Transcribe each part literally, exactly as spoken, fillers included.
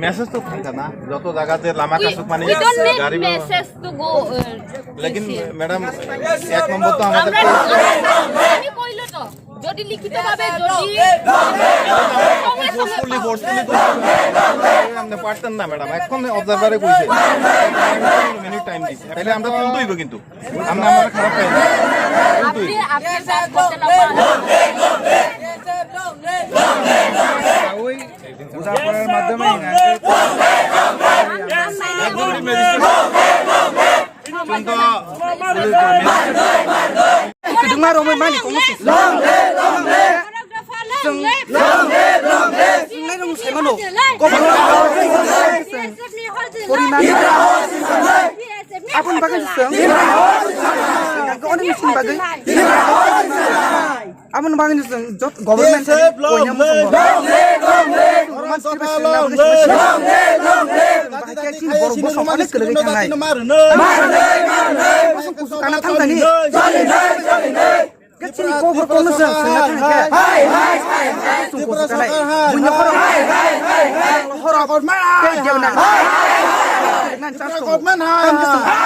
Message to thangkha na, joto jaga je lama kasuk mani we don't need gari bo message to go, uh, lekin madam, ek number to amader আমরা আমি কইলো তো যদি লিখিত ভাবে যদি forcefully, forcefully তো আপনি পারতেন না ম্যাডাম, এখন অবজারভারে কইছে, মিনিট টাইম দিছে, তাহলে আমরা তুলতে হইব কিন্তু। আমরা, আমরা খারাপ পাই না। আপনি, আপনি কাজ করতে না পারলে ওই বোঝাপড়ার মাধ্যমে Kwdwngma romwi mani kongno se. Chwng, chwng nai rong sai mano. Kobor poriman. Aboni bagwi se chwng. Gagoni meeting bagwi. Aboni bagwi se chwng jot government T S F long koyam live, long live, long live. Roman script Long live, long live. Bahai khe chini borok bosong onek kwlwgwi thangnai. Bosong kusu kana thang thani. Khe chini kobor kono se sengna thang khe. Hai, hai, hai, hai. Bosong kusu kana. Bunya khoro. Hai, hai, hai, hai. Khoro. Hai, hai, hai. Tei jebna. Hai, hai, hai. Nan chas ko. Hai, hai,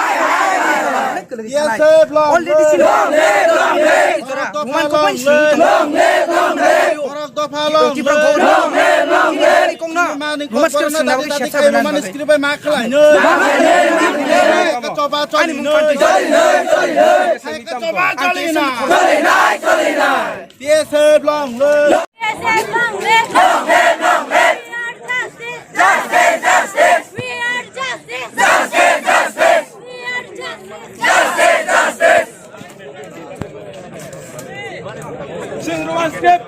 hai. Onek kwlwgwi thangnai. Yes, sir, long live. Already chini. Long live, long live. Jora. Roman ko pon sing. Long live, long live. Borok dopha long live. Tipra go. Long live, long live. Kongna. Roman script swnam khe siyasa bwna Roman script bai ma khlai no. Choba choli no. Choba choli na. Choli na, choli na. T S F long live. T S F long live. Long live, long live. We are justice. Justice, justice. We are justice. Justice, justice. We are justice. Justice, justice. Sing Roman script.